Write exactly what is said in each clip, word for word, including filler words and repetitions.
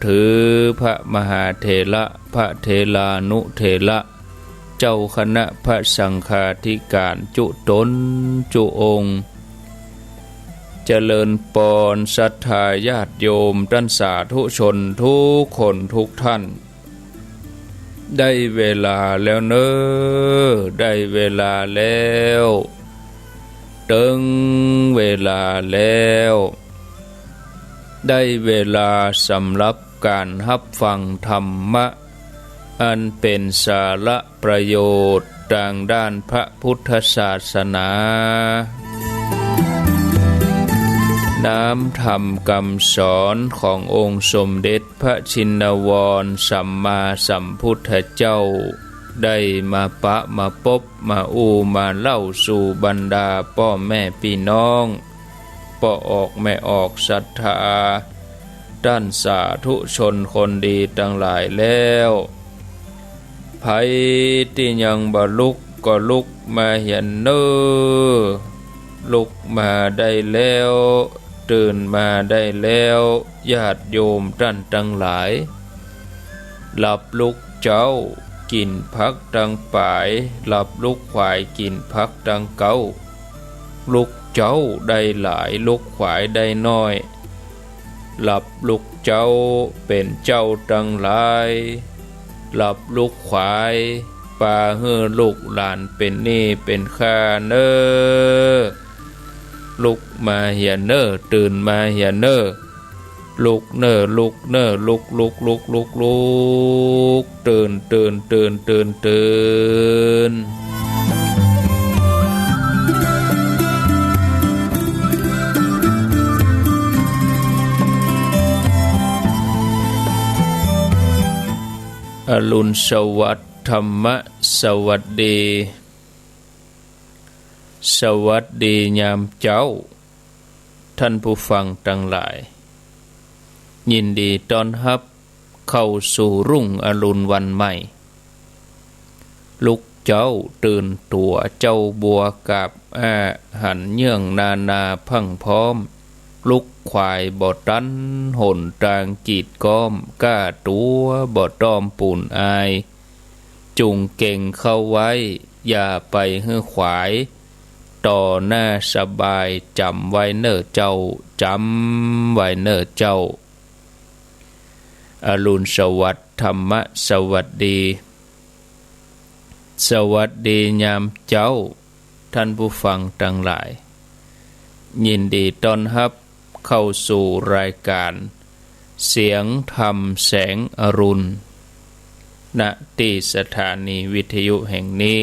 ถือพระมหาเถระ พระเถรานุเถระ เจ้าคณะพระสังฆาธิการจุ๊ต๋นจุ๊องค์ เจริญปอนศรัทธาญาติโยมต้านสาธุชนทุกคนทุกท่าน ได้เวลาแล้วเน่อ ได้เวลาแล้ว เถิงเวลาแล้ว ได้เวลาสำหรับก๋านฮับฟังธรรมะ อันเป๋นสาระประโยชน์ตางด้านพระพุทธศาสนา น้ำธรรมกำสอนขององค์สมเด็จพระชินวรสัมมาสัมพุทธเจ้า ได้มาปะมาปบ มาอู้มาเล่าสู่บรรดาป้อแม่ปี้น้อง ป้อออกแม่ออกศรัทธา ต้านสาธุชนคนดีตังหลายแล้ว ใผตี้ยังบ่ลุกก็ลุกมาเหียเน่อ ลุกมาได้แล้ว ตื่นมาได้แล้ว ญาติโยมต้านตังหลาย หลับลุกเจ๊า กิ๋นผักตังป๋าย หลับลุกขวาย กิ๋นผักตังเก๊า ลุกเจ๊าได้หลาย ลุกขวายได้น้อย หลับลุกเจ๊าเป๋นเจ้าตังหลาย หลับลุกขวาย ปาหื้อลูกหลานเป๋นหนี้เป๋นค่าเน่อ ลุกมาเหียเน่อ ตื่นมาเหียเน่อ ลุกเน่อ ลุกเน่อ ลุก ลุก ลุก ลุก ลุก ตื่น ตื่น ตื่น ตื่น ตื่น อรุณสวัสดิ์ ธรรมะสวัสดี สวัสดียามเจ๊า ต้านผู้ฟังตังหลาย ยินดีต้อนฮับเข้าสู่รุ่งอรุณวันใหม่ ลุกเจ๊าตื่นตั๋ว เจ๊าบัวกาบอ้า หันเยื่องนานาพรั่งพร้อม ลุกขวายบ่ตัน หนตางกีดก๊อม ก้าตั๋วบ่ต้อมปูนอาย จุ่งเก็งเข้าไว้ อย่าไปหื้อขวาย ต่อหน้าสบาย จ๋ำไว้เน่อเจ้า จ๋ำไว้เน่อเจ้า อรุณสวัสดิ์ ธรรมะสวัสดี สวัสดียามเจ๊า ต้านผู้ฟังตังหลาย ยินดีต้อนฮับเข้าสู่รายก๋าน เสียงธรรมแสงอรุณ ณ ตี้สถานีวิทยุแห่งนี้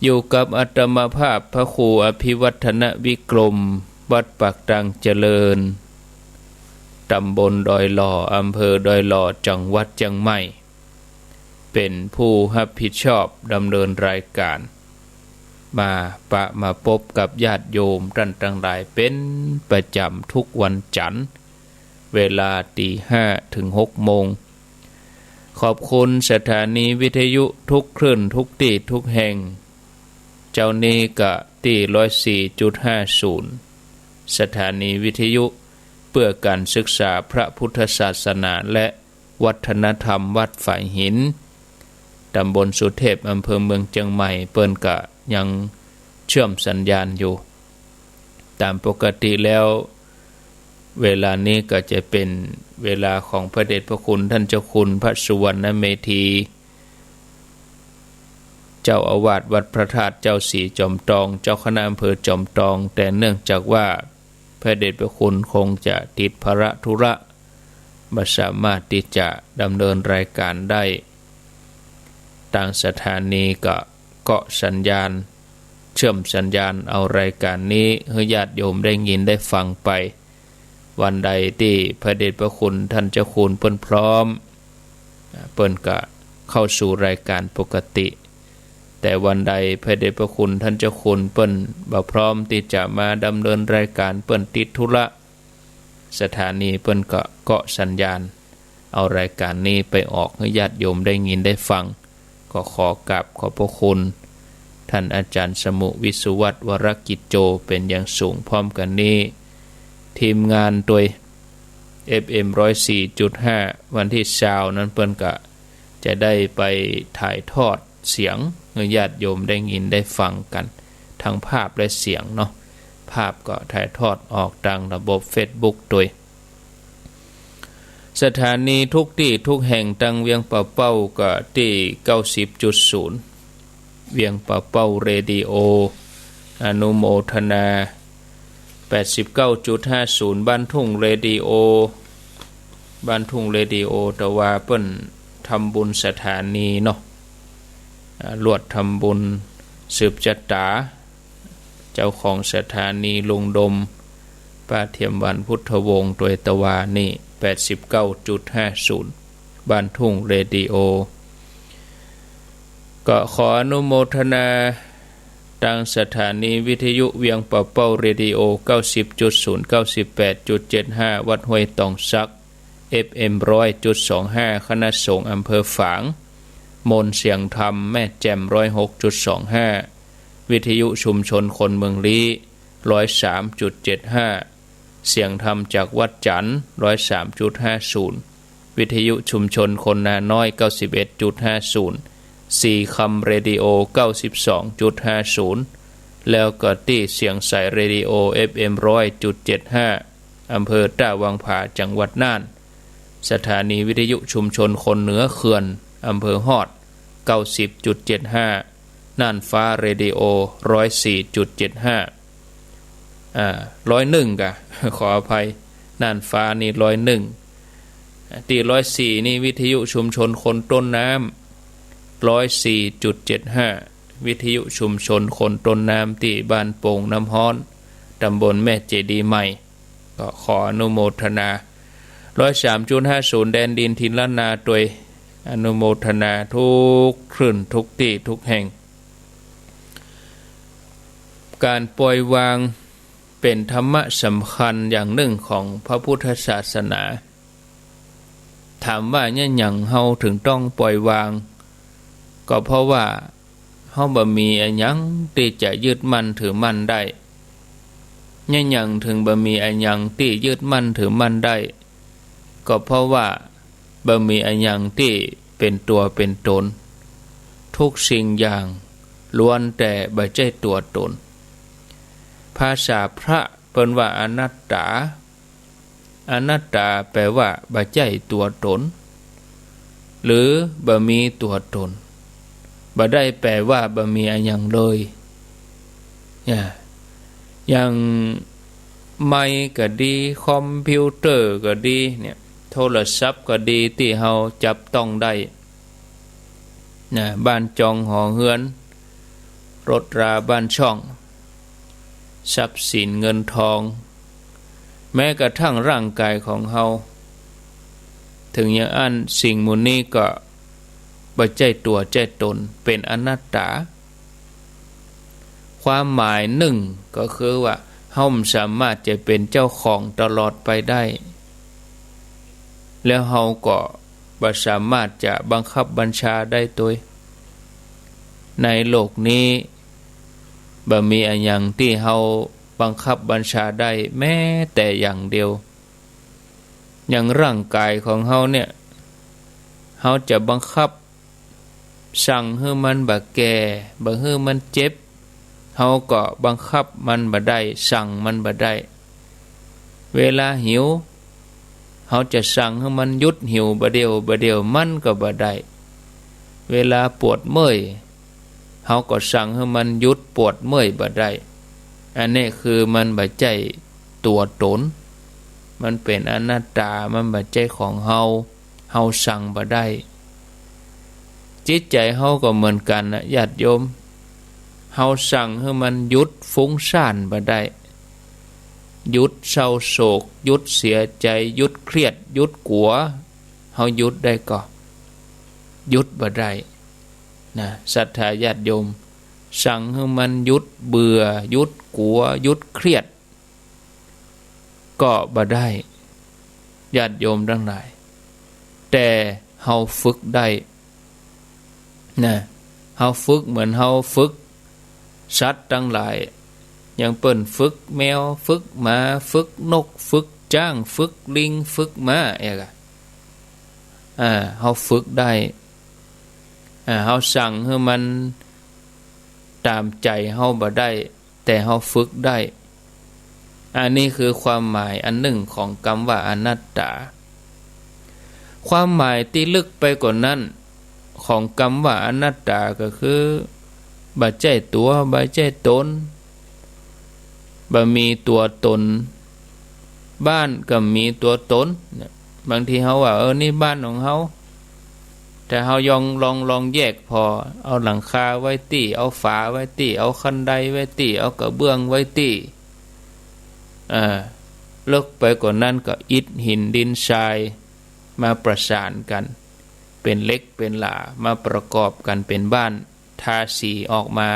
อยู่กับอาตมาภาพพระครูอภิวัฒนวิกรม วัดปากตังเจริญ ตำบลดอยหล่อ อำเภอดอยหล่อ จังหวัดเจียงใหม่ เป๋นผู้ฮับผิดชอบดำเนินรายก๋าน มาปะมาปบกับญาติโยมต้านตังหลายเป๋นประจ๋ำทุกวันจันทร์ เวลาตีห้าเถิงหกโมง ขอบคุณสถานีวิทยุทุกคลื่นทุกตี้ทุกแห่ง เจ้านี้ก็ตี้ร้อยสี่จุดห้าศูนย์ สถานีวิทยุเปื้อก๋านศึกษาพระพุทธศาสนาและวัฒนธรรมวัดฝายหิน ตำบลสุเทพ อำเภอเมืองเจียงใหม่ เปิ้นก็ยังเชื่อมสัญญาณอยู่ ต๋ามปกติแล้ว เวลานี้ก็จะเป๋นเวลาของพระเดชพระคุณต้านเจ้าคุณพระสุวรรณเมธี เจ้าอาวาสวัดพระธาตุเจ้าศรีจอมตอง เจ้าคณะอำเภอจอมตอง แต่เนื่องจากว่าพระเดชพระคุณคงจะติดภาระธุระ บ่สามารถตี้จะดำเนินรายก๋านได้ ตางสถานีก็เกาะสัญญาณ เชื่อมสัญญาณเอารายก๋านนี้หื้อญาติโยมได้ยินได้ฟังไป วันใดตี้พระเดชพระคุณต้านเจ้าคุณเปิ้นพร้อม เปิ้นก็เข้าสู่รายก๋านปกติ แต่วันใดพระเดชพระคุณต้านเจ้าคุณเปิ้นบ่พร้อมตี้จะมาดำเนินรายก๋าน เปิ้นติดธุระ สถานีเปิ้นก็เกาะสัญญาณ เอารายก๋านนี้ไปออกหื้อญาติโยมได้ยินได้ฟัง ก็ขอกราบขอบพระคุณ ต้านอาจ๋ารย์สมุห์ วิศวัฒน์ วรกิจโจ เป๋นอย่างสูง พร้อมกั๋นนี้ ทีมงานตวย เอฟเอ็ม ร้อยสี่จุดห้า วันตี้ซาวนั้นเปิ้นก็จะได้ไปถ่ายทอดเสียงหื้อญาติโยมได้ยินได้ฟังกั๋น ทั้งภาพและเสียงเนาะ ภาพก็ถ่ายทอดออกตางระบบเฟซบุ๊กตวย สถานีทุกตี้ทุกแห่งตางเวียงป่าเป้าก็ตี้ เก้าสิบจุดศูนย์ เวียงป่าเป้าเรดิโอ อนุโมทนา แปดสิบเก้าจุดห้าศูนย์ บ้านทุ่งเรดิโอ บ้านทุ่งเรดิโอ แต่ว่าเปิ้นทำบุญสถานีเนาะ อ่า ลวดทำบุญสืบจะต๋า เจ้าของสถานีลุงดม ป้าเทียมหวาน พุทธวงศ์ ตวย แต่ว่านี่ แปดสิบเก้าจุดห้าศูนย์ บ้านทุ่งเรดิโอ ก็ขออนุโมทนาตางสถานีวิทยุเวียงป่าเป้าเรดิโอ เก้าสิบจุดศูนย์ เก้าสิบแปดจุดเจ็ดห้า วัดห้วยตองสัก เอฟเอ็ม ร้อยจุดสองห้า คณะสงฆ์อำเภอฝาง มนต์เสียงธรรมแม่แจ่ม ร้อยหกจุดสองห้า วิทยุชุมชนคนเมืองลี้ ร้อยสามจุดเจ็ดห้า เสียงธรรมจากวัดจันทร์ ร้อยสามจุดห้าศูนย์ วิทยุชุมชนคนนาน้อย เก้าสิบเอ็ดจุดห้าศูนย์ สีคำเรดิโอ เก้าสิบสองจุดห้าศูนย์ แล้วก็ตี้เสียงใสเรดิโอ เอฟเอ็ม ร้อยจุดเจ็ดห้า อำเภอต้าวังผา จังหวัดน่าน สถานีวิทยุชุมชนคนเหนือเขื่อน อำเภอฮอด เก้าสิบจุดเจ็ดห้า น่านฟ้าเรดิโอ ร้อยสี่จุดเจ็ดห้า อ่า ร้อยหนึ่ง ก่ะ ขออภัย น่านฟ้านี่ ร้อยหนึ่ง ตี้ ร้อยสี่ นี่วิทยุชุมชนคนต้นน้ำ ร้อยสี่จุดเจ็ดห้า วิทยุชุมชนคนต้นน้ำตี้บ้านโป่งน้ำฮ้อน ตำบลแม่เจดีย์ใหม่ ก็ขออนุโมทนา ร้อยสามจุดห้าศูนย์ แดนดินถิ่นล้านนาตวย อนุโมทนาทุกคลื่นทุกตี้ทุกแห่ง ก๋านปล่อยวางเป๋นธรรมะสำคัญอย่างนึ่งของพระพุทธศาสนา ถามว่าเยียะหยังเฮาเถิงต้องปล่อยวาง ก็เพราะว่าเฮาบ่มีอะหยังตี้จะยึดมั่นถือมั่นได้ เยียะหยังเถิงบ่มีอะหยังตี้ยึดมั่นถือมั่นได้ ก็เพราะว่าบ่มีอะหยังตี้เป๋นตั๋วเป๋นต๋น ทุกสิ่งอย่างล้วนแต่บ่ใจ้ตั๋วต๋น ภาษาพระเปิ้นว่าอนัตตา อนัตตาแปลว่าบ่ใจ้ตั๋วต๋น หรือบ่มีตั๋วต๋น บ่ได้แปลว่าบ่มีอะหยังเลย เนี่ย อย่างไมค์ก็ดี คอมพิวเตอร์ก็ดีเนี่ย โทรศัพท์ก็ดี ตี้เฮาจับต้องได้ นะ บ้านจองหอเฮือน รถราบ้านช่อง ทรัพย์สินเงินทอง แม้กระทั่งร่างกายของเฮา เถิงอย่างอั้นสิ่งหมู่นี้ก็บ่ใจ้ตั๋วใจ้ต๋น เป๋นอนัตตา ความหมายนึ่งก็คือว่าเฮาบ่สามารถจะเป๋นเจ้าของตลอดไปได้ แล้วเฮาก็บ่สามารถจะบังคับบัญชาได้ตวย ในโลกนี้บ่มีอะหยังตี้เฮาบังคับบัญชาได้แม้แต่อย่างเดียว อย่างร่างกายของเฮาเนี่ย เฮาจะบังคับสั่งหื้อมันบ่แก่ บ่หื้อมันเจ็บ เฮาก็บังคับมันบ่ได้ สั่งมันบ่ได้ เวลาหิว เฮาจะสั่งหื้อมันหยุดหิวบ่าเดี่ยวบ่าเดี่ยว มันก็บ่ได้ เวลาปวดเมื่อย เฮาก็สั่งหื้อมันหยุดปวดเมื่อยบ่ได้ อันนี้คือมันบ่ใจ้ตั๋วต๋น มันเป๋นอนัตตา มันบ่ใจ้ของเฮา เฮาสั่งบ่ได้ จิตใจ๋เฮาก็เหมือนกั๋นนะญาติโยม เฮาสั่งหื้อมันหยุดฟุ้งซ่านบ่ได้ หยุดเศร้าโศก หยุดเสียใจ๋ หยุดเครียด หยุดกั๋ว เฮาหยุดได้ก่อ หยุดบ่ได้นะ ศรัทธาญาติโยม สั่งหื้อมันหยุดเบื่อ หยุดกั๋ว หยุดเครียด ก็บ่ได้ ญาติโยมตังหลาย แต่เฮาฝึกได้นะ เฮาฝึกเหมือนเฮาฝึกสัตว์ตังหลาย อย่างเปิ้นฝึกแมว ฝึกหมา ฝึกนก ฝึก จ๊าง ฝึกลิง ฝึกม้า เอ๊ะ อ่า เฮาฝึกได้ อ่า เฮาสั่งหื้อมันต๋ามใจ๋เฮาบ่ได้ แต่เฮาฝึกได้ อันนี้คือความหมายอันนึ่งของกำว่าอนัตตา ความหมายตี้ลึกไปกว่านั้นของกำว่าอนัตตาก็คือ บ่ใจ้ตั๋ว บ่ใจ้ต๋น บ่มีตั๋วต๋น บ้านก็มีตั๋วต๋นเนี่ย บางทีเฮาว่า เออ นี่บ้านของเฮา แต่เฮายอง ลอง ลองแยกผ่อ เอาหลังคาไว้ตี้ เอาฝาไว้ตี้ เอาคันไดไว้ตี้ เอากระเบื้องไว้ตี้ อ่า ลึกไปกว่านั้นก็อิฐหินดินทรายมาประสานกั๋น เป๋นเหล็กเป๋นหล่ามาประกอบกั๋นเป๋นบ้าน ทาสีออกมา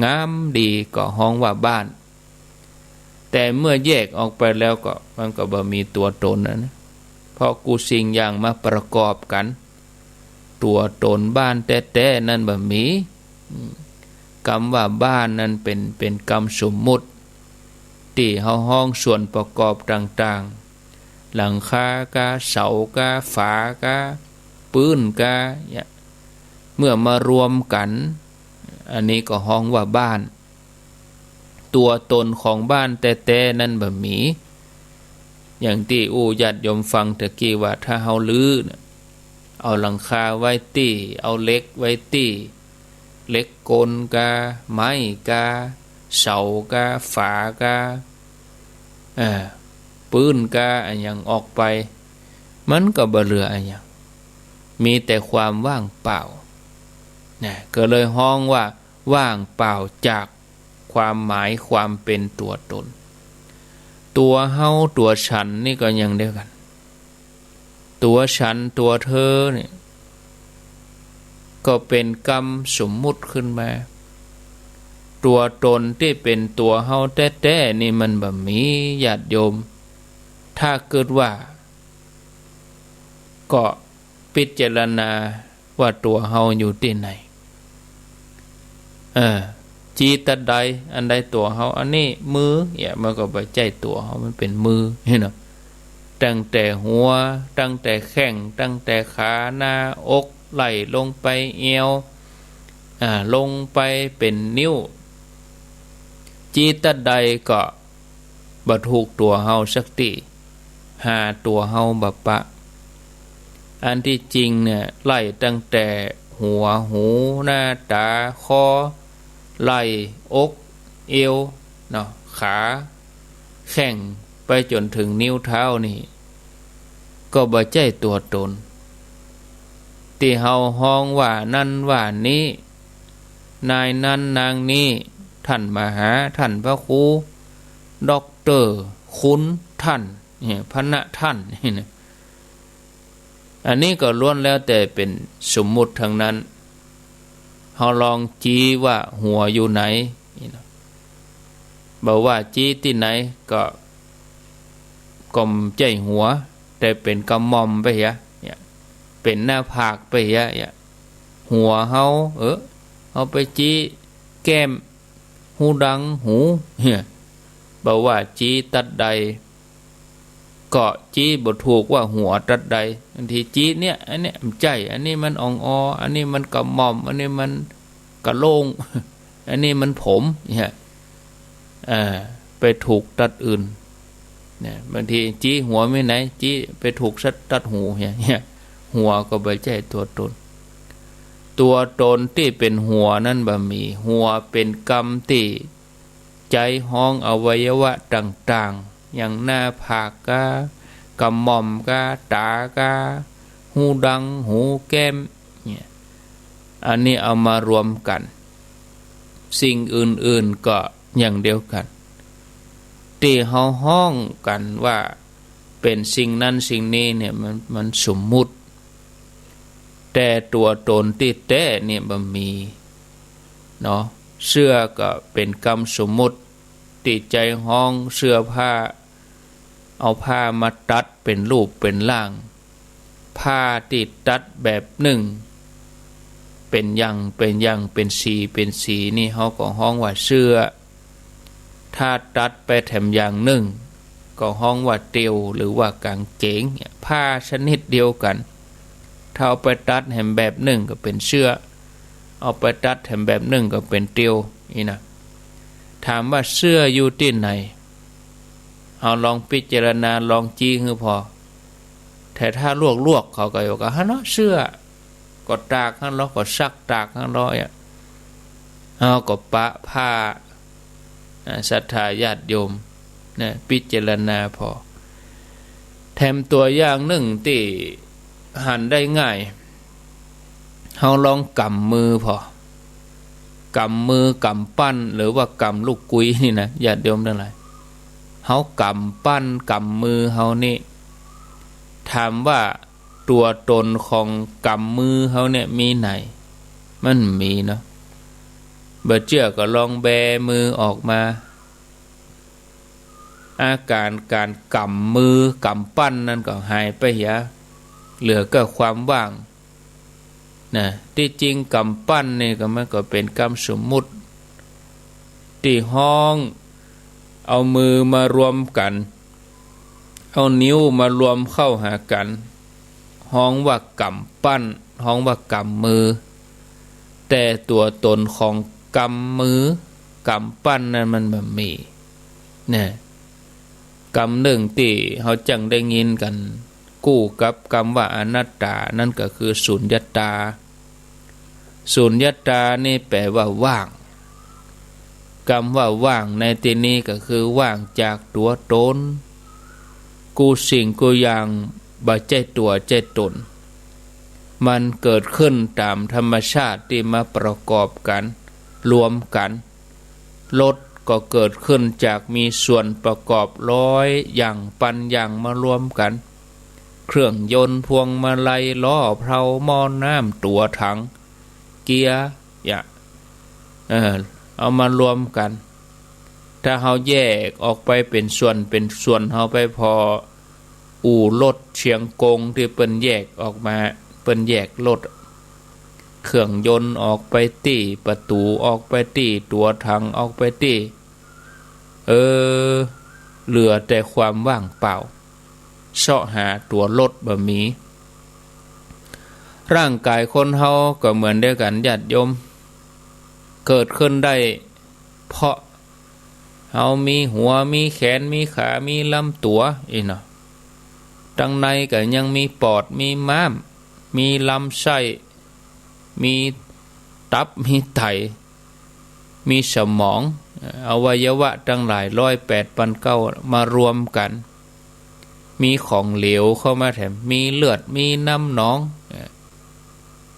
งามดีก็ฮ้องว่าบ้าน แต่เมื่อแยกออกไปแล้วก็ มันก็บ่มีตั๋วต๋นนะ เพราะกู้สิ่งอย่างมาประกอบกั๋น ตั๋วต๋นบ้านแต๊ๆ นั้นบ่มี อืม กำว่าบ้านนั้นเป๋น เป๋นกำสมมุติ ตี้เฮาฮ้องส่วนประกอบต่างๆ หลังคากา เสากา ฝากา ปื๊นกา เนี่ย เมื่อมารวมกั๋น อันนี้ก็ฮ้องว่าบ้าน ตั๋วต๋นของบ้านแต๊ๆ นั้นบ่มี อย่างตี้อู้ญาติโยมฟังตะกี้ว่า ถ้าเฮารื้อเนี่ย เอาหลังคาไว้ตี้ เอาเหล็กไว้ตี้ เหล็กกลกา ไม้กา เสากา ฝากา เอ่อ ปื๊นกา อะหยังออกไป มันก็บ่เหลืออะหยัง มีแต่ความว่างเปล่า นะ ก็เลยฮ้องว่าว่างเปล่าจากความหมายความเป๋นตั๋วต๋น ตั๋วเฮา ตั๋วฉันนี่ก็อย่างเดียวกั๋น ตั๋วฉัน ตั๋วเธอเนี่ย ก็เป๋นกำสมมุติขึ้นมา ตั๋วต๋นตี้เป๋นตั๋วเฮาแต๊ๆ นี่มันบ่มี ญาติโยม ถ้าเกิดว่า ก็พิจารณาว่าตั๋วเฮาอยู่ตี้ไหน เออ จี๊ตัดใด อันใดตั๋วเฮา อันนี้มือ เนี่ย มันก็บ่ใจ้ตั๋วเฮา มันเป๋นมือ หันก่อ ตั้งแต่หัว ตั้งแต่แข้ง ตั้งแต่ขา หน้าอก ไล่ลงไปเอว อ่า ลงไปเป๋นนิ้ว จี๊ตัดใดก็ บ่ถูกตั๋วเฮาสักตี้ หาตั๋วเฮาบ่ปะ อันตี้จริงเนี่ย ไล่ตั้งแต่หัว หู หน้า ต๋า คอ ไหล่ อก เอว เนาะ ขา แข้ง ไปจ๋นเถิงนิ้วเท้านี่ ก็บ่ใจ้ตั๋วต๋น ตี้เฮาฮ้องว่านั้นว่านี้ นายนั้นนางนี้ ท่านมหา ท่านพระครู ด็อกเตอร์ คุณท่าน เนี่ย พระนะท่าน นี่นะ อันนี้ก็ล้วนแล้วแต่เป๋นสมมุติทั้งนั้น เฮาลองจี๊ว่าหัวอยู่ไหน นี่นะ บ่ว่าจี๊ตี้ไหนก็ ก็บ่ใจ้หัว แต่เป๋นกระหม่อมไปเหีย เนี่ย เป๋นหน้าผากไปเหีย เนี่ย หัวเฮา เออ เฮาไปจี๊แก้ม ฮูดัง หู เนี่ย บ่ว่าจี๊ตัดใด ก็จี๊บ่ถูกว่าหัวตัดใด บางทีจี๊เนี่ย อันเนี้ยบ่ใจ้ อันนี้มันอ่องออ อันนี้มันกระหม่อม อันนี้มันกระโหลง อันนี้มันผม เนี่ย เอ่อ ไปถูกตัดอื่น เนี่ย บางทีจี๊หัวมีไหน จี๊ไปถูกตัดหู เนี่ย เนี่ย หัวก็บ่ใจ้ตั๋วต๋น ตั๋วต๋นตี้เป๋นหัวนั้นบ่มี หัวเป๋นกำตี้ใจ๊ฮ้องอวัยวะต่างๆ อย่างหน้าผากกา กระหม่อมกา ต๋ากา ฮูดัง หู แก้ม เนี่ย อันนี้เอามารวมกั๋น สิ่งอื่นๆ ก็อย่างเดียวกั๋น ตี้เฮาฮ้องกั๋นว่าเป๋นสิ่งนั้นสิ่งนี้เนี่ย มัน มันสมมุติ แต่ตั๋วต๋นตี้แต๊เนี่ยบ่มี เนาะ เสื้อก็เป๋นกำสมมุติ ตี้ใจ๊ฮ้องเสื้อผ้า เอาผ้ามาตัดเป๋นรูปเป๋นร่าง ผ้าตี้ตัดแบบนึ่ง เป๋นอย่าง เป๋นอย่าง เป๋นสี เป๋นสี นี่เฮาก็ฮ้องว่าเสื้อ ถ้าตัดไปแถมอย่างนึ่ง ก็ฮ้องว่าเตียว หรือว่ากางเก๋งเนี่ย ผ้าชนิดเดียวกั๋น ถ้าเอาไปตัดแหมแบบนึ่งก็เป๋นเสื้อ เอาไปตัดแหมแบบนึ่งก็เป๋นเตียว นี่นะ ถามว่าเสื้ออยู่ตี้ไหน เอาลองพิจารณา ลองจี้หื้อผ่อ แต่ถ้าลวกๆ เขาก็ว่าหั้นเนาะ เสื้อ ก็ตากหั้นลอ ก็ซักตากหั้นลอ เนี่ย เอาก็ปะผ้า อ่า ศรัทธาญาติโยมนะ พิจารณาผ่อ แถมตั๋วอย่างนึ่งตี้หันได้ง่าย เฮาลองก๋ำมือผ่อ ก๋ำมือ ก๋ำปั้น หรือว่าก๋ำลูกกุยนี่นะ ญาติโยมตังหลาย เฮาก๋ำปั้น ก๋ำมือเฮานี่ ถามว่าตั๋วตนของก๋ำมือเฮาเนี่ยมีไหน มันบ่มีเนาะ บ่เจื้อก็ลองแบมือออกมา อาก๋ารก๋านก๋ำมือก๋ำปั้นนั้นก็หายไปเหีย เหลือก็ความว่างนะ ตี้จริงก๋ำปั้นนี่ก็มันก็เป๋นกำสมมุติ ตี้ฮ้องเอามือมารวมกั๋น เอานิ้วมารวมเข้าหากั๋น ฮ้องว่าก๋ำปั้น ฮ้องว่าก๋ำมือ แต่ตั๋วตนของก๋ำมือก๋ำปั้นนั้นมันบ่มีนะ กำนึ่งตี้เฮาจั่งได้ยินกั๋น กู้กับกำว่าอนัตตา นั้นก็คือสุญญตา สุญญตานี่แปลว่าว่าง กำว่าว่างในตี้นี้ก็คือว่างจากตั๋วตน กู้สิ่งกู้อย่างบ่ใจ้ตั๋วใจ้ตน มันเกิดขึ้นต๋ามธรรมชาติตี้มาประกอบกั๋น รวมกั๋น รถก็เกิดขึ้นจากมีส่วนประกอบร้อยอย่างปันอย่างมารวมกั๋น เครื่องยนต์ พวงมาลัย ล้อ เพลา หม้อน้ำ ตั๋วถัง เกียร์ เนี่ย เออ เอามารวมกั๋น ถ้าเฮาแยกออกไปเป๋นส่วนเป๋นส่วน เฮาไปผ่อ อู่รถเชียงกงตี้เปิ้นแยกออกมา เปิ้นแยกรถ เครื่องยนต์ออกไปตี้ ประตู๋ออกไปตี้ ตั๋วถังออกไปตี้ เออ เหลือแต่ความว่างเปล่า เซาะหาตั๋วรถบ่มี ร่างก๋ายคนเฮาก็เหมือนเดียวกั๋น ญาติโยม เกิดขึ้นได้เพราะ เฮามีหัว มีแขน มีขา มีลำตั๋ว อี้เนาะ ตังในก็ยังมีปอด มีม้าม มีลำไส้ มีตับ มีไต มีสมอง อวัยวะตังหลายร้อยแปดปันเก้ามารวมกั๋น มีของเหลวเข้ามาแถม มีเลือด มีน้ำหนอง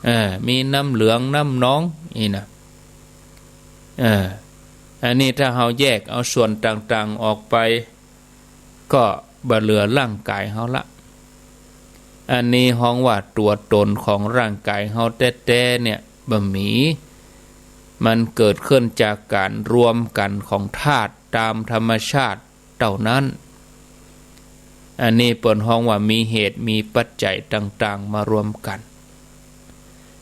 เอ่อ มีน้ำเหลือง น้ำหนอง อี้นะ เออ อันนี้ถ้าเฮาแยกเอาส่วนต่างๆ ออกไป ก็บ่เหลือร่างก๋ายเฮาละ อันนี้ฮ้องว่าตั๋วตนของร่างก๋ายเฮาแต๊ๆ เนี่ยบ่มี มันเกิดขึ้นจากก๋านรวมกั๋นของธาตุต๋ามธรรมชาติเต้านั้น อันนี้เปิ้นฮ้องว่ามีเหตุมีปัจจัยต่างๆ มารวมกั๋น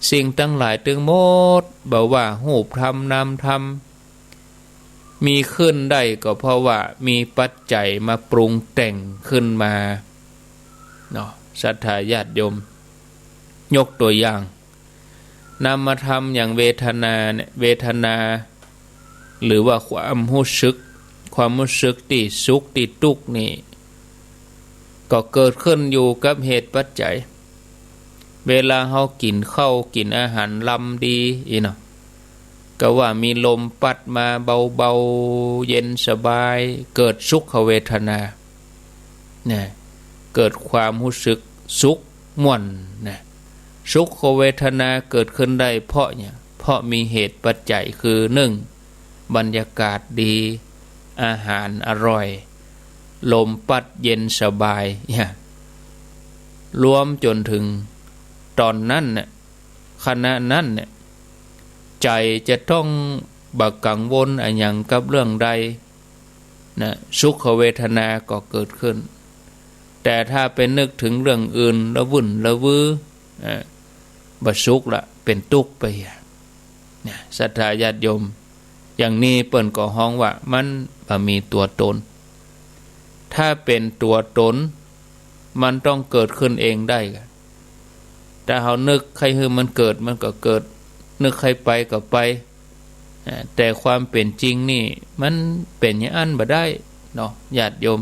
สิ่งตังหลายตึงหมด บ่ว่ารูปธรรมนามธรรม มีขึ้นได้ก็เพราะว่ามีปัจจัยมาปรุงแต่งขึ้นมาเนาะ ศรัทธาญาติโยม ยกตั๋วอย่าง นามธรรมอย่างเวทนาเนี่ย เวทนา หรือว่าความฮู้สึก ความฮู้สึกตี้สุขตี้ตุ๊กข์นี่ ก็เกิดขึ้นอยู่กับเหตุปัจจัย เวลาเฮากิ๋นข้าวกิ๋นอาหารลำดี อี้เนาะ ก็ว่ามีลมปั๊ดมาเบาๆ เย็นสบาย เกิดสุขเวทนา นะ เกิดความฮู้สึกสุขม่วนนะ สุขเวทนาเกิดขึ้นได้เพราะเนี่ย เพราะมีเหตุปัจจัยคือ นึ่ง บรรยากาศดี อาหารอร่อย ลมปั๊ดเย็นสบาย เนี่ย รวมจ๋นถึงต๋อนนั้นเนี่ย ขณะนั้นเนี่ย ใจ๋จะต้องบ่กังวลอะหยังกับเรื่องใดนะ สุขเวทนาก็เกิดขึ้น แต่ถ้าไปนึกถึงเรื่องอื่น ละวุ่นละวือ เอ่อ บ่สุขละ เป๋นตุ๊กข์ไปอะ เนี่ย ศรัทธาญาติโยม อย่างนี้เปิ้นก็ฮ้องว่ามันบ่มีตั๋วตน ถ้าเป๋นตั๋วต๋น มันต้องเกิดขึ้นเองได้กะ ถ้าเฮานึกใค่หื้อมันเกิด มันก็เกิด นึกใค่ไปก็ไป อ่า แต่ความเป๋นจริงนี่ มันเป๋นอย่างอั้นบ่ได้เนาะ ญาติโยม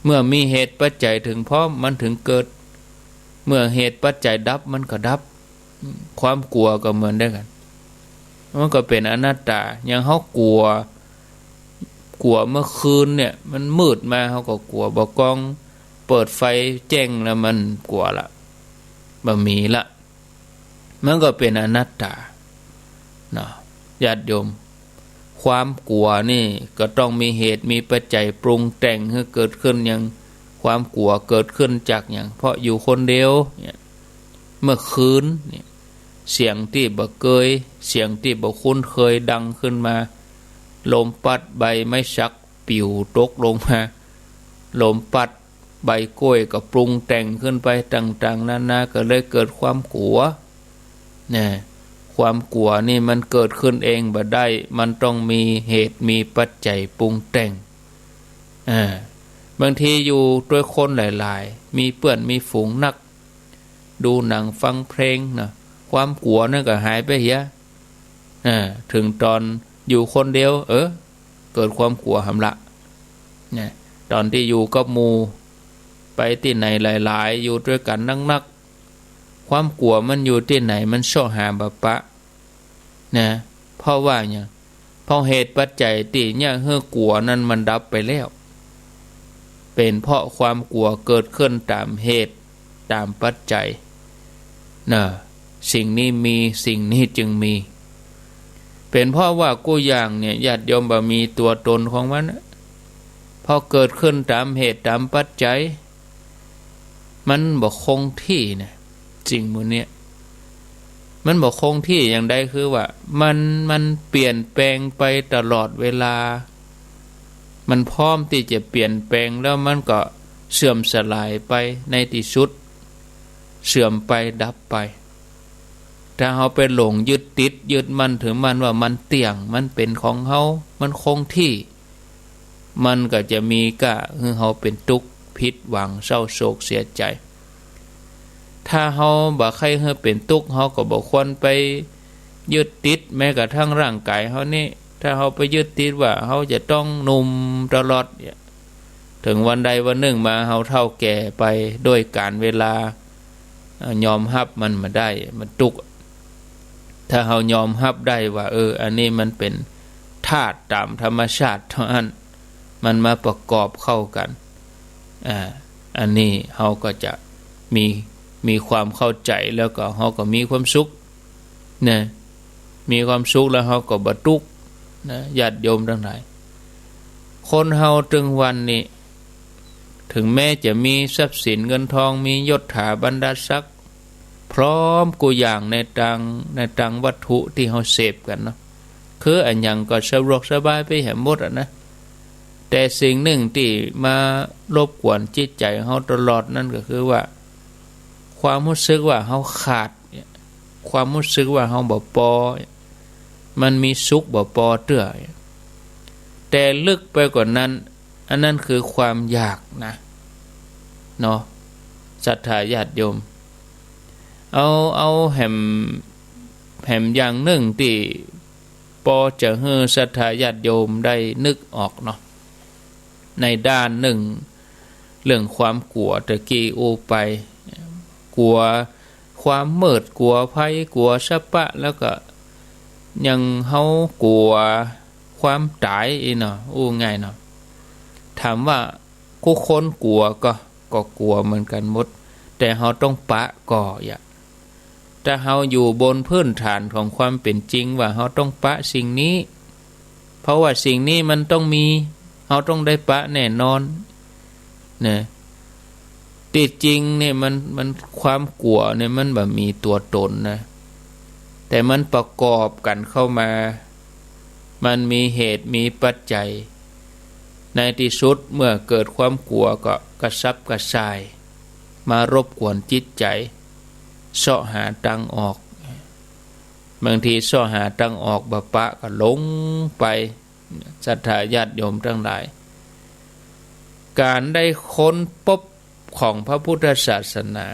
เมื่อมีเหตุปัจจัยเถิงพร้อม มันเถิงเกิด เมื่อเหตุปัจจัยดับ มันก็ดับ ความกั๋วก็เหมือนเดียวกั๋น มันก็เป๋นอนัตตา อย่างเฮากั๋ว กั๋วเมื่อคืนเนี่ย มันมืดมา เฮาก็กั๋ว บ่ากองเปิดไฟแจ้งแล้วมันกั๋วละ บ่มีละ มันก็เป๋นอนัตตาเนาะ ญาติโยม ความกั๋วนี่ก็ต้องมีเหตุมีปัจจัยปรุงแต่งหื้อเกิดขึ้น อย่างความกั๋วเกิดขึ้นจากหยัง เพราะอยู่คนเดียวเนี่ย เมื่อคืนเนี่ย เสียงตี้บ่เกย เสียงตี้บ่คุ้นเคยดังขึ้นมา ลมปั๊ดใบไม้สักปิวตกลงมา ลมปั๊ดใบกล้วยก็ปรุงแต่งขึ้นไปต่างๆ นานา ก็เลยเกิดความกั๋ว นะ ความกั๋วนี่มันเกิดขึ้นเองบ่ได้ มันต้องมีเหตุมีปัจจัยปรุงแต่ง อ่า บางทีอยู่ตวยคนหลายๆ มีเปื้อนมีฝูงนัก ดูหนังฟังเพลงนะ ความกั๋วนั่นก็หายไปเหีย อ่า เถิงต๋อนอยู่คนเดียว เออ เกิดความกั๋วหำละ นะ ต๋อนตี้อยู่กับหมู่ ไปตี้ไหนหลายๆ อยู่ตวยกั๋นนักๆ ความกั๋วมันอยู่ตี้ไหน มันเซาะหาบ่ปะ นะ เพราะว่าหยัง เพราะเหตุปัจจัยตี้เยียะหื้อกั๋วนั้นมันดับไปแล้ว เป๋นเพราะความกั๋วเกิดขึ้นต๋ามเหตุต๋ามปัจจัย นะ สิ่งนี้มี สิ่งนี้จึงมี เป๋นเพราะว่ากู้อย่างเนี่ย ญาติโยม บ่มีตั๋วต๋นของมันนะ พอเกิดขึ้นต๋ามเหตุต๋ามปัจจัย มันบ่คงตี้นะ สิ่งหมู่เนี้ย มันบ่คงตี้อย่างใด คือว่ามัน มันเปลี่ยนแปลงไปตลอดเวลา มันพร้อมตี้จะเปลี่ยนแปลง แล้วมันก็เสื่อมสลายไปในตี้สุด เสื่อมไปดับไป ถ้าเฮาไปหลงยึดติดยึดมั่นถือมั่นว่ามันเตี้ยง มันเป๋นของเฮา มันคงตี้ มันก็จะมีก้าหื้อเฮาเป๋นตุ๊กข์ ผิดหวัง เศร้าโศกเสียใจ๋ ถ้าเฮาบ่ใค่หื้อเป๋นตุ๊กข์ เฮาก็บ่ควรไปยึดติดแม้กระทั่งร่างก๋ายเฮานี่ ถ้าเฮาไปยึดติดว่าเฮาจะต้องหนุ่มตลอดเนี่ย เถิงวันใดวันนึ่งมาเฮาเฒ่าแก่ไปโดยก๋าลเวลา เอ่อ ยอมฮับมันบ่ได้ มันตุ๊กข์ ถ้าเฮายอมฮับได้ว่า เออ อันนี้มันเป๋นธาตุต๋ามธรรมชาติเต้าอั้น มันมาประกอบเข้ากั๋น อ่า อันนี้เฮาก็จะมี มีความเข้าใจ๋ แล้วก็เฮาก็มีความสุข นะ มีความสุขแล้วเฮาก็บ่ตุ๊กข์ นะ ญาติโยมตังหลาย คนเฮาตึงวันนี้ เถิงแม้จะมีทรัพย์สินเงินทอง มียศถาบรรดาศักดิ์ พร้อมกู้อย่างในตาง ในตางวัตถุตี้เฮาเสพกั๋นเนาะ คืออะหยังก็สะดวกสบายไปแหมหมดอะนะ แต่สิ่งนึ่งตี้มารบกวนจิตใจ๋เฮาตลอดนั้นก็คือว่า ความฮู้สึกว่าเฮาขาดเนี่ย ความฮู้สึกว่าเฮาบ่ปอ มันมีสุขบ่ปอเตื้อ แต่ลึกไปกว่านั้น อันนั้นคือความอยากนะ เนาะ ศรัทธาญาติโยม เอา เอาแหม แหมอย่างนึ่งตี้ปอจะหื้อศรัทธาญาติโยมได้นึกออกเนาะ ในด้านนึ่ง เรื่องความกั๋วตะกี้อู้ไป กั๋วความมืด กั๋วภัย กั๋วสะปะ แล้วก็ยังเฮากั๋วความต๋ายอี้เนาะ อู้ง่ายเนาะ ถามว่ากู้คนกั๋วก่อ ก็กั๋วเหมือนกั๋นหมด แต่เฮาต้องปะก่อ อย่า ถ้าเฮาอยู่บนพื้นฐานของความเป๋นจริงว่าเฮาต้องปะสิ่งนี้ เพราะว่าสิ่งนี้มันต้องมี เฮาต้องได้ปะแน่นอน นะ ตี้จริงเนี่ยมัน มัน ความกั๋วเนี่ยมันบ่มีตั๋วต๋นนะ แต่มันประกอบกั๋นเข้ามา มันมีเหตุมีปัจจัย ในตี้สุดเมื่อเกิดความกั๋วก็กระสับกระส่าย มารบกวนจิตใจ๋ เซาะหาตางออก บางทีเซาะหาตางออกบ่ปะก็หลงไป ศรัทธาญาติโยมตังหลาย ก๋านได้ค้นพบของพระพุทธศาสนา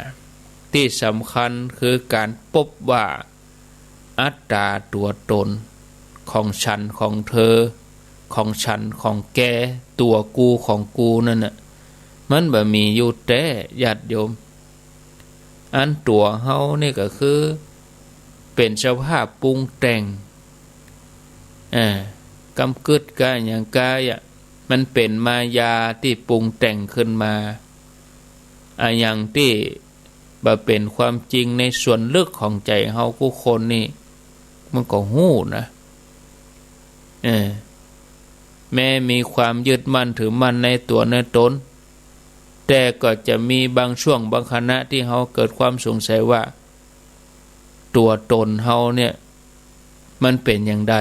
ตี้สำคัญคือก๋านพบว่าอัตตาตั๋วตน ของฉันของเธอ ของฉันของแก ตั๋วกูของกูนั่นน่ะ มันบ่มีอยู่แต๊ ญาติโยม อันตั๋วเฮานี่ก็คือเป๋นสภาพปรุงแต่ง อ่า กำกึ๊ดกาหยังกาอะ มันเป๋นมายาตี้ปรุงแต่งขึ้นมา อะหยังตี้บ่เป๋นความจริงในส่วนลึกของใจ๋เฮากู้คนนี่ มันก็ฮู้นะ เออ แม้มีความยึดมั่นถือมั่นในตั๋วในตน แต่ก็จะมีบางช่วงบางขณะตี้เฮาเกิดความสงสัยว่า ตั๋วตนเฮาเนี่ย มันเป๋นอย่างใด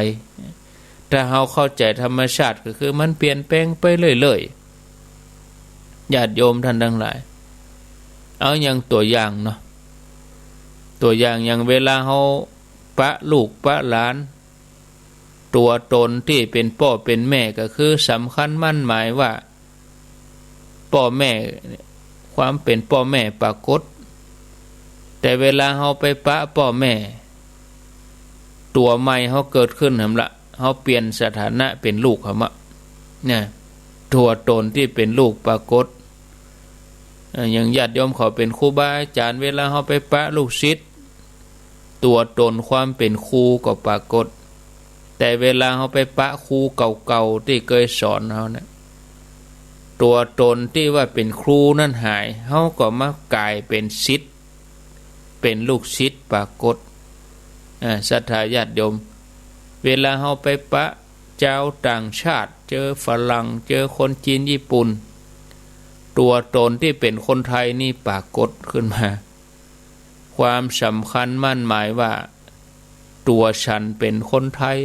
ถ้าเฮาเข้าใจ๋ธรรมชาติก็คือมันเปลี่ยนแปลงไปเรื่อยๆ ญาติโยมท่านทั้งหลาย เอาอย่างตั๋วอย่างเนาะ ตั๋วอย่างอย่างเวลาเฮาปะลูกปะหลาน ตั๋วตนตี้เป๋นป้อเป๋นแม่ก็คือสำคัญหมั้นหมายว่า ป้อแม่ ความเป๋นป้อแม่ปรากฏ แต่เวลาเฮาไปปะป้อแม่ ตั๋วใหม่เฮาเกิดขึ้นหั้นละ เฮาเปลี่ยนสถานะเป๋นลูกหั้นมะ เนี่ย ตั๋วตนตี้เป๋นลูกปรากฏ เอ่อ อย่างญาติโยมเขาเป๋นครูบาอาจ๋ารย์ เวลาเฮาไปปะลูกศิษย์ ตั๋วตนความเป๋นครูก็ปรากฏ แต่เวลาเฮาไปปะครูเก่าๆ ตี้เกยสอนเฮาเนี่ย ตั๋วตนตี้ว่าเป๋นครูนั้นหาย เฮาก็มาก๋ายเป๋นศิษย์ เป๋นลูกศิษย์ปรากฏ อ่า ศรัทธาญาติโยม เวลาเฮาไปปะจาวต่างชาติ เจอฝรั่ง เจอคนจีน ญี่ปุ่น ตั๋วตนตี้เป๋นคนไทยนี่ปรากฏขึ้นมา ความสำคัญหมั้นหมายว่า ตั๋วฉันเป๋นคนไทย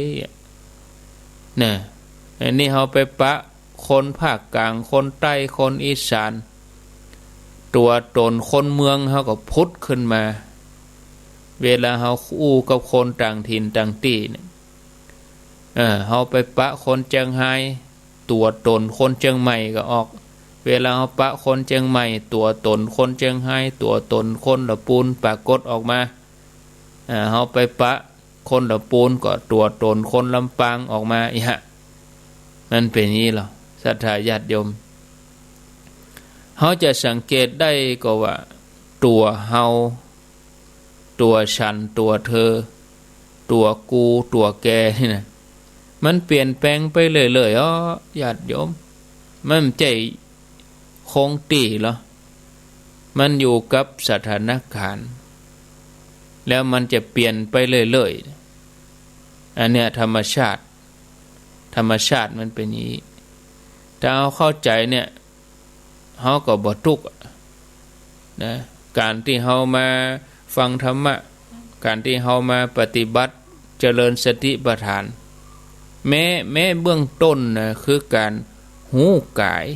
เนี่ย อันนี้เฮาไปปะคนภาคกลาง คนใต้ คนอีสาน ตั๋วตนคนเมืองเฮาก็ผุดขึ้นมา เวลาเฮาอู้กับคนต่างถิ่นต่างตี้เนี่ย เออ เฮาไปปะคนเจียงฮาย ตั๋วตนคนเจียงใหม่ก็ออก เวลาเฮาปะคนเจียงใหม่ ตั๋วตนคนเจียงฮาย ตั๋วตนคนละปูนปรากฏออกมา อ่า เฮาไปปะคนละปูนก็ตั๋วตนคนลำปางออกมา อีหะ มันเป๋นอย่างนี้เหรอ ศรัทธาญาติโยม เฮาจะสังเกตได้ก็ว่า ตั๋วเฮา ตั๋วฉัน ตั๋วเธอ ตั๋วกู ตั๋วแกนี่นะ มันเปลี่ยนแปลงไปเรื่อยๆ อ้อ ญาติโยม มันบ่ใจ้คงตี้หรอก มันอยู่กับสถานการณ์ แล้วมันจะเปลี่ยนไปเรื่อยๆ อันเนี้ยธรรมชาติ ธรรมชาติมันเป๋นอย่างนี้ ถ้าเฮาเข้าใจ๋เนี่ย เฮาก็บ่ตุ๊กข์อะ นะ ก๋านตี้เฮามาฟังธรรมะ ก๋านตี้เฮามาปฏิบัติเจริญสติปัฏฐาน แม้ แม้เบื้องต้นนะ คือก๋านฮู้ก๋าย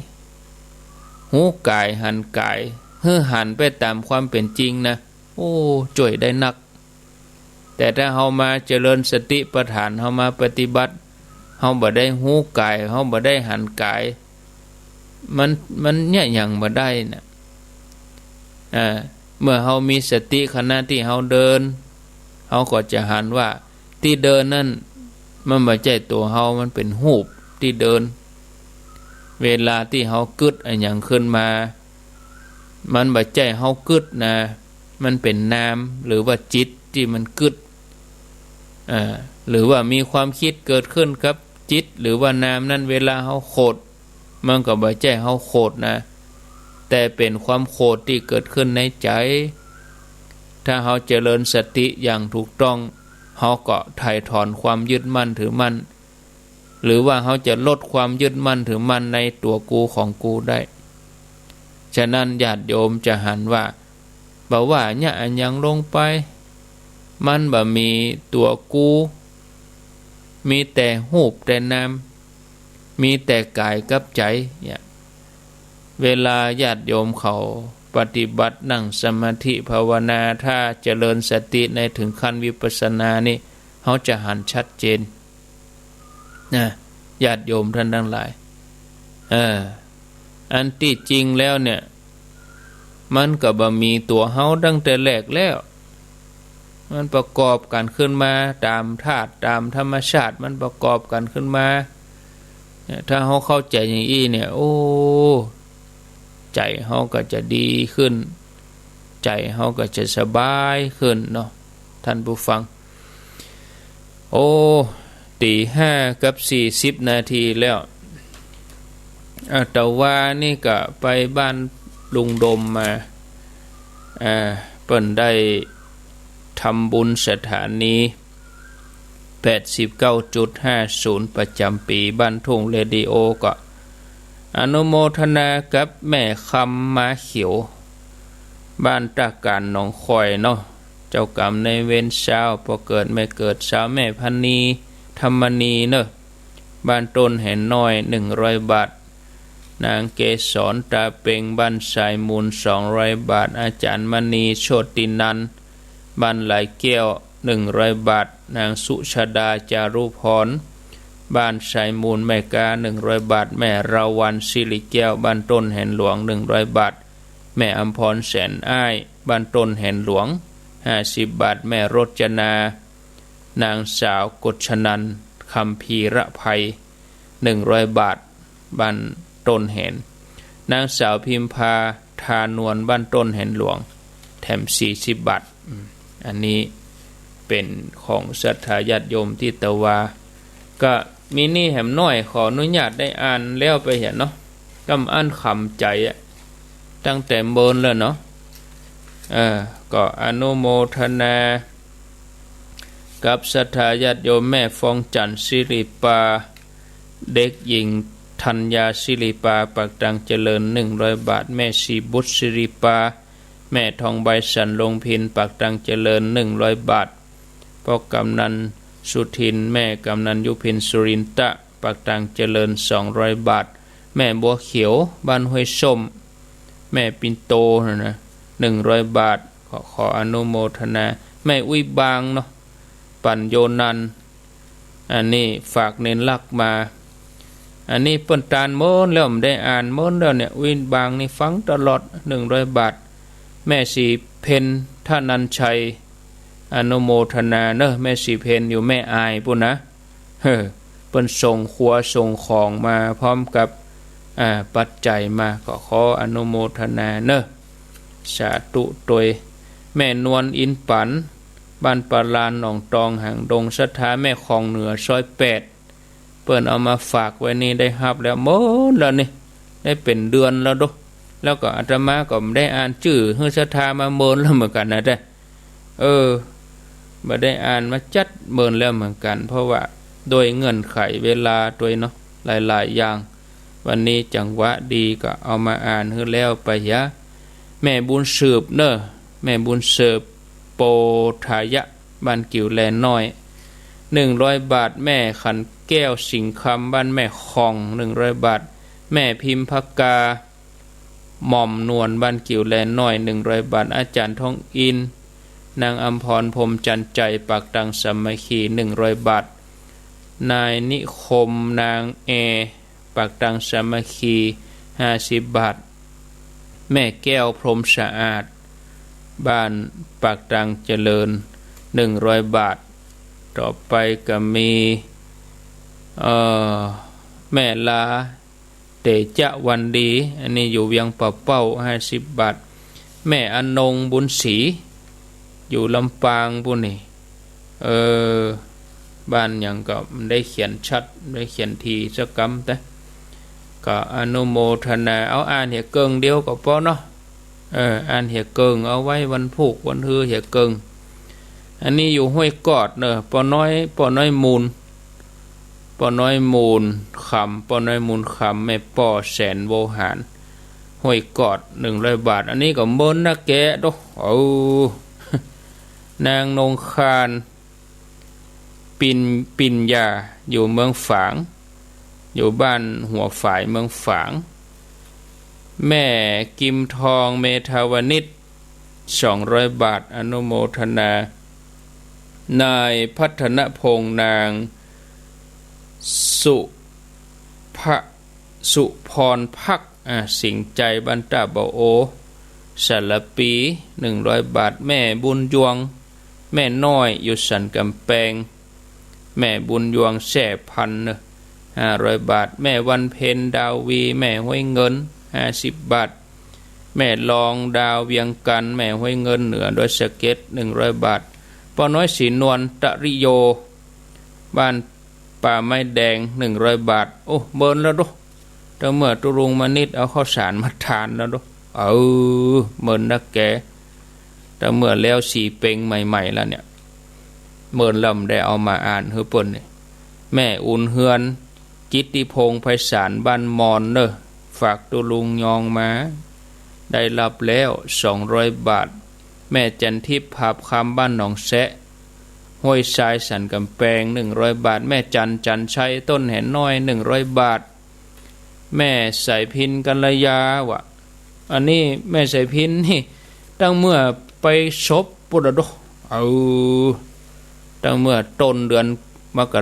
ฮู้ก๋าย หันก๋าย หื้อหันไปต๋ามความเป๋นจริงนะ โอ้ จ้วยได้นัก แต่ถ้าเฮามาเจริญสติปัฏฐาน เฮามาปฏิบัติ เฮาบ่ได้ฮู้ก๋าย เฮาบ่ได้หันก๋าย มัน มันเยียะหยังบ่ได้น่ะ อ่า เมื่อเฮามีสติขณะตี้เฮาเดิน เฮาก็จะหันว่าตี้เดินนั้น มันบ่ใจ้ตั๋วเฮา มันเป๋นฮูปตี้เดิน เวลาตี้เฮากึ๊ดอะหยังขึ้นมา มันบ่ใจ้เฮากึ๊ดนะ มันเป๋นนาม หรือว่าจิตตี้มันกึ๊ด อ่า หรือว่ามีความกึ๊ดเกิดขึ้นกับจิต หรือว่านามนั้น เวลาเฮาโขด มันก็บ่ใจ้เฮาโขดนะ แต่เป๋นความโขดตี้เกิดขึ้นในใจ๋ ถ้าเฮาเจริญสติอย่างถูกต้อง เฮาก็ไถ่ถอนความยึดมั่นถือมั่น หรือว่าเฮาจะลดความยึดมั่นถือมั่นในตั๋วกูของกูได้ ฉะนั้นญาติโยมจะหันว่า บ่ว่าเยียะอะหยังลงไป มันบ่มีตั๋วกู มีแต่ฮูปแต่นาม มีแต่ก๋ายกับใจ๋ เนี่ย เวลาญาติโยมเขาปฏิบัตินั่งสมาธิภาวนา ถ้าเจริญสติในเถิงขั้นวิปัสสนานี่ เฮาจะหันชัดเจน นะ ญาติโยมท่านทั้งหลาย เออ อันตี้จริงแล้วเนี่ย มันก็บ่มีตั๋วเฮาตั้งแต่แรกแล้ว มันประกอบกั๋นขึ้นมาต๋ามธาตุ ต๋ามธรรมชาติ มันประกอบกั๋นขึ้นมา เนี่ย ถ้าเฮาเข้าใจ๋อย่างอี้เนี่ย โอ้ ใจ๋เฮาก็จะดีขึ้น ใจ๋เฮาก็จะสบายขึ้นเนาะ ท่านผู้ฟัง โอ้ ตี๋ห้ากับสี่สิบนาทีแล้ว อ่า ตะวานี่ก็ไปบ้านลุงดมมา อ่า เปิ้นได้ทำบุญสถานี แปดสิบเก้าจุดห้าศูนย์ ประจ๋ำปี๋ บ้านทุ่งเรดิโอ ก็อนุโมทนากับแม่คำม้าเขียว บ้านตาก๋านหนองข่อยเนาะ เจ้ากรรมนายเวรสาวป้อเกิดแม่เกิด สาวแม่พะนี ธรรมนีเนาะ บ้านต้นแหนน้อย หนึ่งร้อยบาท นางเกสร ตาเป็ง บ้านสายมูล สองร้อยบาท อาจ๋ารย์มณี โชตินันท์ บ้านหลายแก้ว หนึ่งร้อยบาท นางสุชาดา จารุพร บ้านสายมูล แม่ก๊า หนึ่งร้อยบาท แม่ราวัณ สิริแก้ว บ้านต้นแหนหลวง หนึ่งร้อยบาท แม่อำพร แสนอ้าย บ้านต้นแหนหลวง ห้าสิบบาท แม่รจนา นางสาวกฤษณันท์ คัมภีรไพร หนึ่งร้อยบาท บ้านต้นแหน นางสาวพิมพา ทานวล บ้านต้นแหนหลวง แถมสี่สิบบาท อืม อันนี้เป๋นของศรัทธาญาติโยมตี้ตะวา ก็มีนี่แหมน้อย ขออนุญาตได้อ่านแล้วไปเหียเนาะ กำอั้นขำใจ๋อะ ตั้งแต่เมินแล้วเนาะ เออ ก็อนุโมทนา กับศรัทธาญาติโยม แม่ฟองจันทร์ ศิริปา เด็กหญิงธัญญา ศิริปา ปากตังเจริญ หนึ่งร้อยบาท แม่ศรีบุตร ศิริปา แม่ทองใบ สันลงพิน ปากตังเจริญ หนึ่งร้อยบาท ป้อกำนันสุทิน แม่กำนันยุพิน สุรินทะ ปากตังเจริญ สองร้อยบาท แม่บัวเขียว บ้านห้วยส้ม แม่ปิ่นโตนะนะ หนึ่งร้อยบาท ขอ ขออนุโมทนา แม่อุ๊ยบางเนาะ ปั๋นโยนัน อันนี้ฝากเณรลักษณ์มา อันนี้เปิ้นตานเมินแล้ว บ่ได้อ่าน เมินแล้วเนี่ย อุ๊ยบางนี่ฟังตลอด หนึ่งร้อยบาท แม่ศรีเพ็ญ ธนัญชัย อนุโมทนาเนาะ แม่ศรีเพ็ญอยู่แม่อายปู้นนะ เฮ้อ เปิ้นส่งครัวส่งของมาพร้อมกับ อ่า ปัจจัยมา ก็ขออนุโมทนาเนาะ สาธุตวย แม่นวล อินปั๋น บ้านปาลาน หนองตอง หางดง ศรัทธาแม่ของเหนือ ซอยแปด เปิ้นเอามาฝากไว้นี่ ได้ฮับแล้ว เมินแล้วนี่ ได้เป๋นเดือนแล้วโด แล้วก็อาตมาก็บ่ได้อ่านจื้อหื้อศรัทธามาเมินแล้วเหมือนกั๋นนะแต๊ เออ บ่ได้อ่านมาจั๊ดเมินแล้วเหมือนกั๋น เพราะว่าด้วยเงื่อนไขเวลาตวยเนาะ หลายๆ อย่าง วันนี้จังหวะดีก็เอามาอ่านหื้อแล้วไปเหีย แม่บุญสืบเนาะ แม่บุญสืบ โปธายะ บ้านกิ่วแลน้อย หนึ่งร้อยบาท แม่ขันแก้ว สิงห์คำ บ้านแม่ของ หนึ่งร้อยบาท แม่พิมพกา หม่อมนวล บ้านกิ่วแลน้อย หนึ่งร้อยบาท อาจ๋ารย์ทองอินทร์ นางอำพร พรหมจันทร์ใจ ปากตังสามัคคี หนึ่งร้อยบาท นายนิคม นางแอ ปากตังสามัคคี ห้าสิบบาท แม่แก้ว พรหมสะอาด บ้านปากตังเจริญ หนึ่งร้อยบาท ต่อไปก็มี เอ่อ แม่ลา เตจะวันดี อันนี้อยู่เวียงป่าเป้า ห้าสิบบาท แม่อนง บุญศรี อยู่ลำปางปู้นนี่ เออ บ้านหยังก็บ่ได้เขียนชัด บ่ได้เขียนทีสักกำ แต่ก็อนุโมทนา เอาอ่านเหียเกิ่งเดียวก็ปอเนาะ เออ อ่านเหียเกิ่ง เอาไว้วันพูกวันฮือเหียเกิ่ง อันนี้อยู่ห้วยกอดเนาะ ป้อน้อย ป้อน้อยมูล ป้อน้อยมูลคำ ป้อน้อยมูลคำ แม่ป้อแสนโวหาร ห้วยกอด หนึ่งร้อยบาท อันนี้ก็เมินนักแกะโด เออ นางนงคาน ปิญ- ปิญญา อยู่เมืองฝาง อยู่บ้านหัวฝาย เมืองฝาง แม่กิมทอง เมธาวนิช สองร้อยบาท อนุโมทนา นายพัฒนพงษ์ นางสุภะ- สุพรภักดิ์ อ่า สิงห์ชัยบ้านต้าบ่อโอ สารภี หนึ่งร้อยบาท แม่บุญยวง แม่น้อยอยู่สันก๋ำแปง แม่บุญยวง แซ่พันเนาะ ห้าร้อยบาท แม่วันเพ็ญ ดาววี แม่ห้วยเงิน ห้าสิบบาท แม่รองดาวเวียงจันทน์ แม่ห้วยเงิน เหนือดอยสะเก็ด หนึ่งร้อยบาท ป้าน้อยศรีนวล ตริโย บ้านป่าไม้แดง หนึ่งร้อยบาท โอ้ เมินแล้วเนาะ แต่เมื่อตุ๊ลุงมานิดเอาข้าวสารมาทานแล้วเนาะ เออ เมินนักแก แต่เมื่อแล้วสี่เป็งใหม่ๆ แล้วเนี่ย เมินแล้วบ่ได้เอามาอ่านหื้อเปิ้นนี่ แม่อุ่นเฮือน กิตติพงษ์ ไพศาล บ้านมอนเนาะ ฝากตุ๊ลุงยองมา ได้ฮับแล้ว สองร้อยบาท แม่จันทิพย์ ผาบคำ บ้านหนองแซะ ห้วยทราย สันก๋ำแปง หนึ่งร้อยบาท แม่จัน จันชัย ต้นแหน้อย หนึ่งร้อยบาท แม่สายพิณ กัลยา วะ อันนี้แม่สายพิณนี่ ตั้งเมื่อไปศพปุ้นละเนาะ เออ ตั้งเมื่อต้นเดือนมกรา